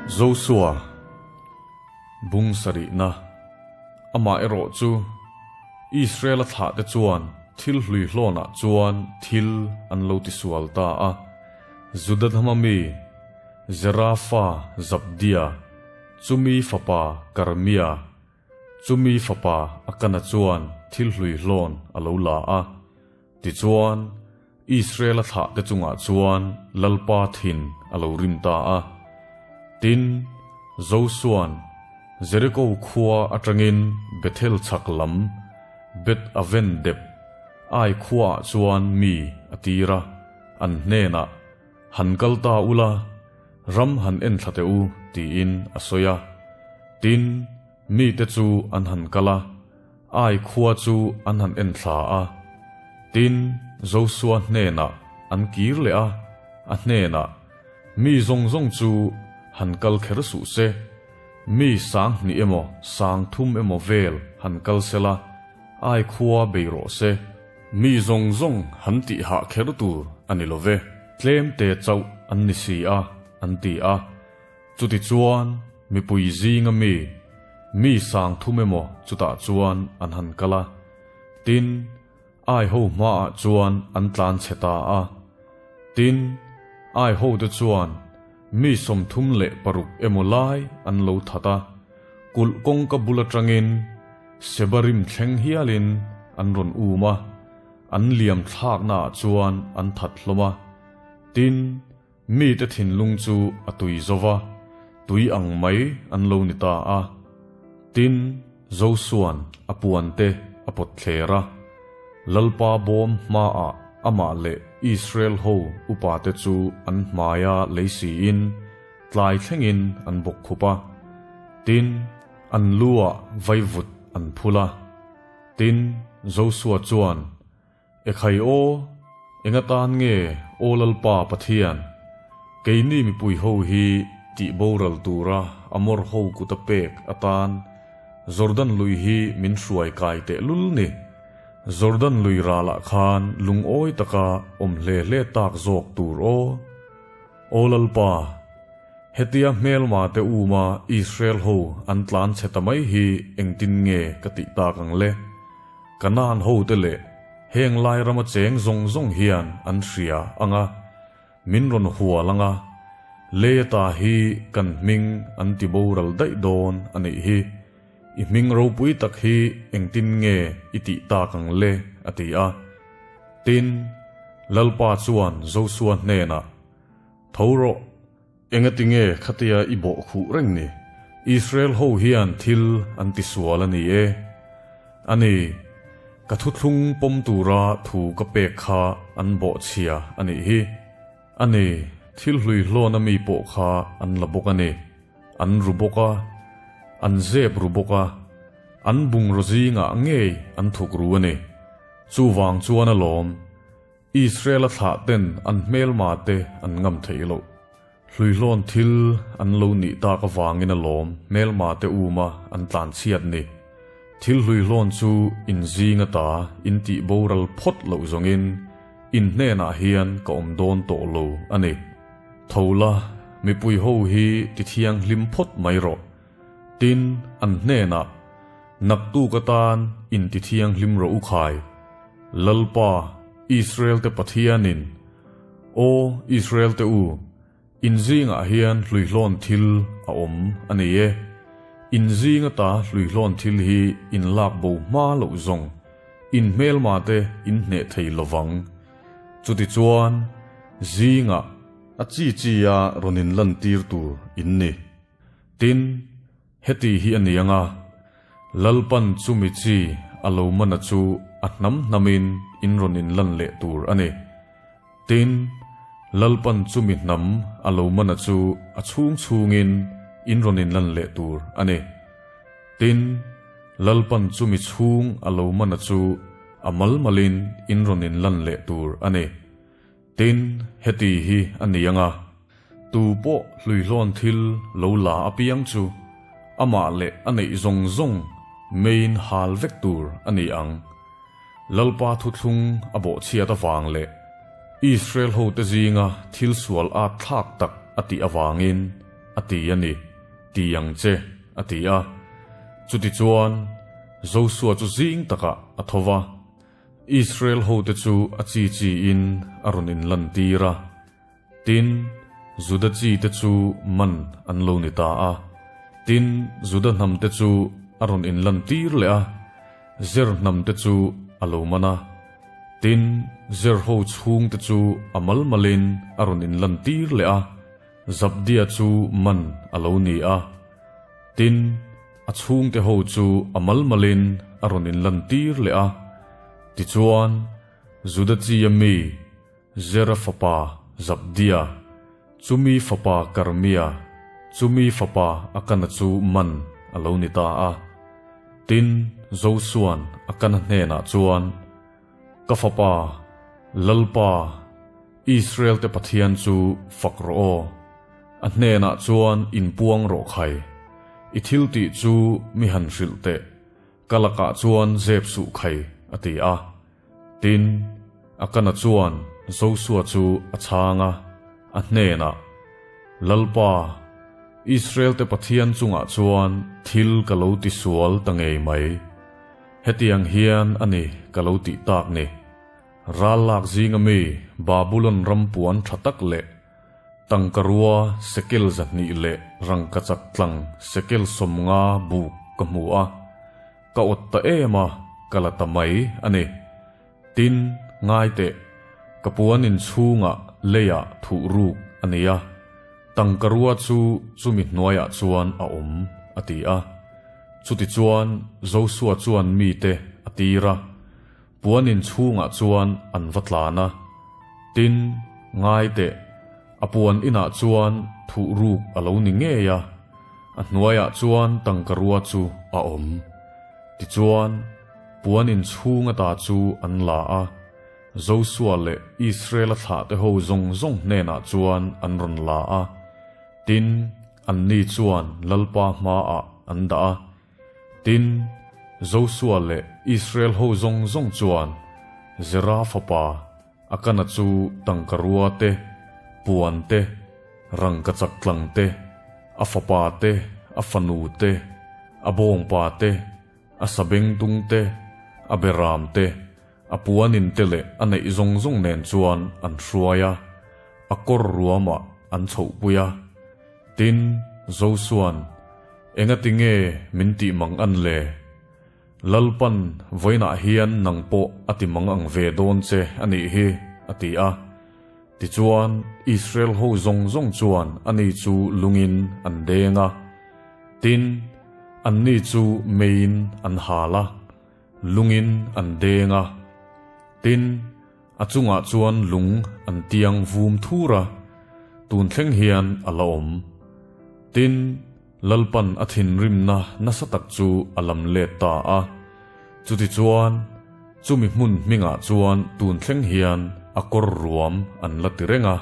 Josua bung sarihna Amaherawh chu Israel-a thlahte chuan thil hluihlawnah chuan thil an lo tisual ta a, Juda hnama mi Zerafa Zabdia, chumi fapa Karmia, Chumi fapa Akana chuan thil hluihlawn a lo la a. Tichuan, Israel-a thlahte chungah chuan Lalpa thin a lo rim ta a. Tin, Josua'n Jeriko khua atangin Bethel chhak lam Beth-aven dep Ai khuaah chuan mi a tir a, an hnenah, Han kal ta ula, ram han en thla teh u, tiin a sawi a. Tin, mite chu an han kal a, Ai khua chu an han en thla a. Tin, Josua hnenah an kir leh a, a hnenah, Mi zawng zawng chu han kal kher suh se, mi 2000 emaw 3000 emaw vel han kal sela, Ai khua bei rawh se. Mi zawng zawng han tih hah kher tur a ni lo ve, tlem te chauh an ni si a, an ti a. Chutichuan, mipui zinga mi, mi 3000 emaw chutah chuan an han kal a. Tin, Ai ho hmaah chuan an tlan chhe ta a. Tin, Ai hote chuan mi 36 emaw lai an lo that a, kulh kawngka bul atangin Sebarim thleng hialin an rawn um a, an liam thlaknaah chuan an that hlawm a. Tin, mite thinlung chu a tui zo va, tui ang mai an lo ni ta a. Tin, Josua'n a puante a pawt thler a, Lalpa bawm hmaah amah leh Israel ho upate chu an hmaia lei siin tlai thlengin an bawk khup a. Tin, An lu ah vaivut an phul a. Tin, Josua chuan, Ekhai aw, eng atan nge Aw Lalpa Pathian, keini mipui ho hi tih boral tura Amor ho kuta pek atan Jordan lui hi min hruai kai tehlul ni. Jordan lui ralah khan lungawi taka awm hle hle tak zawk tur aw. Aw Lalpa, Hetia hmelma te uma Israel ho an tlan chhe ta mai hi engtin nge ka tih tak ang le? Kanaan ho te leh heng lai rama cheng zawng zawng hian an hria ang a, min rawn hual ang a, Leata hi kan hming an ti boral daih dawn a nih hi. I hming ropui tak hi engtin nge i tih tak ang le? a ti a. Tin, Lalpa chuan Josua hnenah, Tho rawh, engatinge khatia i bawh khuh reng ni? Israel ho hian thil an ti sual a ni e. A ni, ka thuthlung pawm tura thu ka pek kha an bawh chhia a nih hi. A ni, thil hlui hlawn a mi pawh kha an la bawk a ni. An ru bawk a, an zep ru bawk a, an bungraw zingah ngei an thuk ru a ni. Chuvang chuan alawm, Israel-a thlah ten an hmelma te an ngam theih loh. Hluihlawn thil an lo nih tak avangin alawm hmelma te uma an tlan chhiat ni. Thil hluihlawn chu in zing ata in tih boral phawt loh zawngin in hnenah hian ka awm dawn tawh lo a ni. Tho la, mipui ho hi ti thianghlim phawt mai rawh. Tin, an hnenah, Naktuk atan in ti thianghlim rawh u khai. Lalpa, Israel-te Pathianin, Aw Israel-te u, in zingah hian hluihlawn thil a awm a ni e. In zing ata hluihlawn thil hi in lak bo hma loh zawng, in hmelmate in hneh thei lovang. Chutichuan, zingah a chi chi-a rawn inlantir tur in ni. Tin, heti hi a ni ang a, Lalpan chumi chi a lo mana chu a hnam hnamin in rawn inlan leh tur a ni. Tin, Lalpan chumi hnam a lo mana chu a chhung chhungin in rawn inlan leh tur a ni. Tin, Lalpan chumi chhung a lo mana chu a mal malin in rawn inlan leh tur a ni. Tin, heti hi a ni ang a, tu pawh hluihlawn thil lo la apiang chu amah leh a neih zawng zawng meiin hal vek tur a ni ang. Lalpa thuthlung a bawhchhiat avang leh Israel hote zinga thil sual at thlak tak a tih avangin. a ti a ni, ti ang che, a ti a. Chutichuan, Josua chu zing takah a tho va, Israel hote chu a chi chiin a rawn inlantir a. Tin, Juda chite chu man an lo ni ta a. Tin, Juda hnamte chu a rawn inlantir leh a, Zer hnamte chu a lo man a. Tin, Zer ho chhungte chu a mal malin a rawn inlantir leh a, Zabdia chu man a lo ni a. Tin, a chhungte ho chu a mal malin a rawn inlantir leh a. Tichuan, Juda chia mi, Zera fapa Zabdia, chumi fapa Karmia, chumi fapa Akana chu man a lo ni ta a. Tin, Josua'n Akana hnenah chuan, Ka fapa, Lalpa, Israel-te Pathian chu fak rawh aw. A hnenah chuan inpuang rawh khai. I thiltih chu mi han hrilh teh. Ka lakah chuan zep suh khai, a ti a. Tin, Akana chuan Josua chu a chhang a, a hnenah, Lalpa, Israel-te Pathian chungah chuan thil ka lo tisual ta ngei mai. Hetiang hian a ni ka lo tih tak ni. Ral lak zinga mi Babulon ram puan tha tak leh tangkarua sekel 200 leh rangkachak tlang sekel 50 buk ka hmu a. Ka awt ta em a, ka la ta mai a ni. Tin, ngai teh, ka puan inchhungah leiah thuh ruk a nei a, tangka rua chu chumi hnuaiah chuan a awm, a ti a. Chutichuan Josua chuan mite a tir a, puan inchhungah chuan an va tlan a. Tin, ngai teh, a puan inah chuan thuh ruk a lo ni ngei a, a hnuaiah chuan tangka rua chu a awm. Tichuan, puan inchhung ata chu an la a, Josua leh Israel-a thlahte ho zawng zawng hnenah chuan an rawn la a, tin, anni chuan Lalpa hmaah an dah a. Tin, Josua leh Israel ho zawng zawng chuan Zera fapa Akana chu tangka rua te, puan te, rangkachak tlang te, a fapa te, a fanu te, a bawngpa te, a sabengtung te, a beram te, a puanin te leh a neih zawng zawng nen chuan an hruai a, a kawr ruamah an chhohpui a. Tin, Josua'n, Engati nge min tih mang an le? Lalpan vawiinah hian nang pawh a ti mang ang ve dawn che a nih hi, a ti a. Tichuan, Israel ho zawng zawng chuan ani chu lungin an deng a. Tin, anni chu meiin an hal a, lungin an deng a. Tin, a chungah chuan lung an tiang vum thur a, tun thleng hian a la awm. Tin, Lalpan a thinrimna nasa tak chu a lam let ta a. Chutichuan, chumi hmun hmingah chuan tun thleng hian a kawr ruam an la ti reng a.